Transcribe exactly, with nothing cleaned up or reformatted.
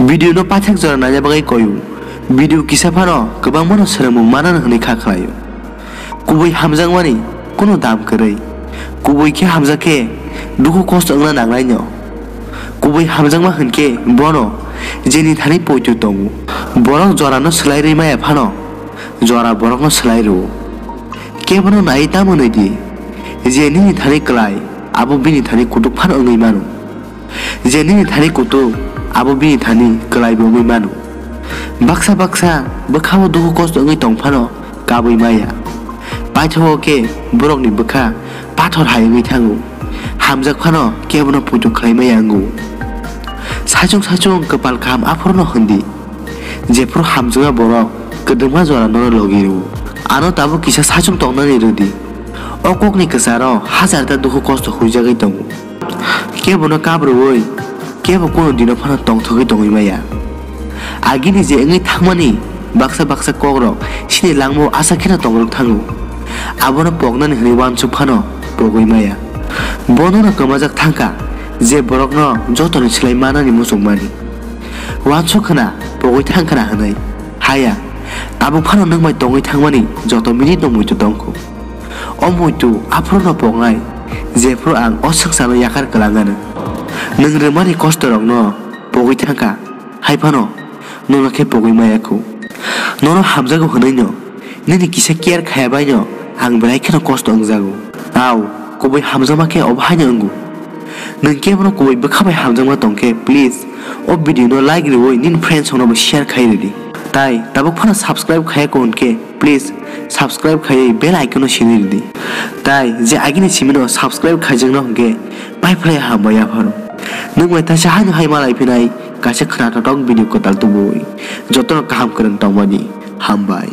Video no paithak jora naina bagwi koyu. Video kisa phano kwbangma no swrwngmung manano hwnwi kha khlaio. Kubui hamjakmani kuno dam kwrwi. Kubui khe hamjak khe dukhu kosto wngna nangnaino. Kubui hamjakma hwnkhe bono jeni thani poito tongo. Borok jorano swlai rwi maya phano jora borokno swlai rwo. Kebono nai tamo hwnwi di, je nini thani kwlai abo bini thani kutuk phano wngwi mano. Je nini thani kutuk abo bini thani kwlaibo wngwi mano. Baksa baksa bwkhao dukhu kosto wngwi tong phano kabwi maya. Paithago khe borokni bwkha pathor hai wngwi thango. Hamjak phano kebono puitu khlai maya wngo. Saichung saichung kwpal kaham aphorono hwn di. Jephru hamjakma borok kwdwkma jora nono logi rwo. Ano tabuk kisa saichung tongnani rw di. O kokni kwcharo hajar ta dukhu kosto huijagwi tongo. Kebono kabrwi, kebo kuno dino phano tongthogwi tongwi maya. Agini je wngwi thangmani baksa baksa kokrok chini langmao aswk kheno tongrok thango. Abono poknani hwnwi uansuk phano pogwi maya. Bonono kwmajak thangkha je borokno jotoni slai manani muchungmani. Uansuk khna, pogwi thang khna hwnwi. Haya, tabuk phano nwng bai tongwi thangmani joto minute no muitu tongkhu. O muitu aphuru no pongnai, jephru ang o swngcharno yakar kwlangano. Nwng rwmani kostorokno pogwi thangkha, hai phano nono khe pogwi maya khu. Nono hamjago hwnwi no, nini kisa care khaya bai no ang belai kheno kosto wngjago. Au, kubui hamjakma khe obo haino wngo. Nwng kebono kubui bwkha bai hamjakma tong khe, please, o video no like rwui nini friends rokno bo share khai rwdi. Tai tabuk phano subscribe khaya kho hwn khe, please, subscribe khaiwi bell icon no sini rwdi. Tai je agini simi no subscribe khaijakno hwn khe, pai phlai hambai yapharo. Nwng bai taisa haino hai malai phinai kaisa khna totok video kwtal tubui. Jotono kaham kwrwng tongmani. Hambai.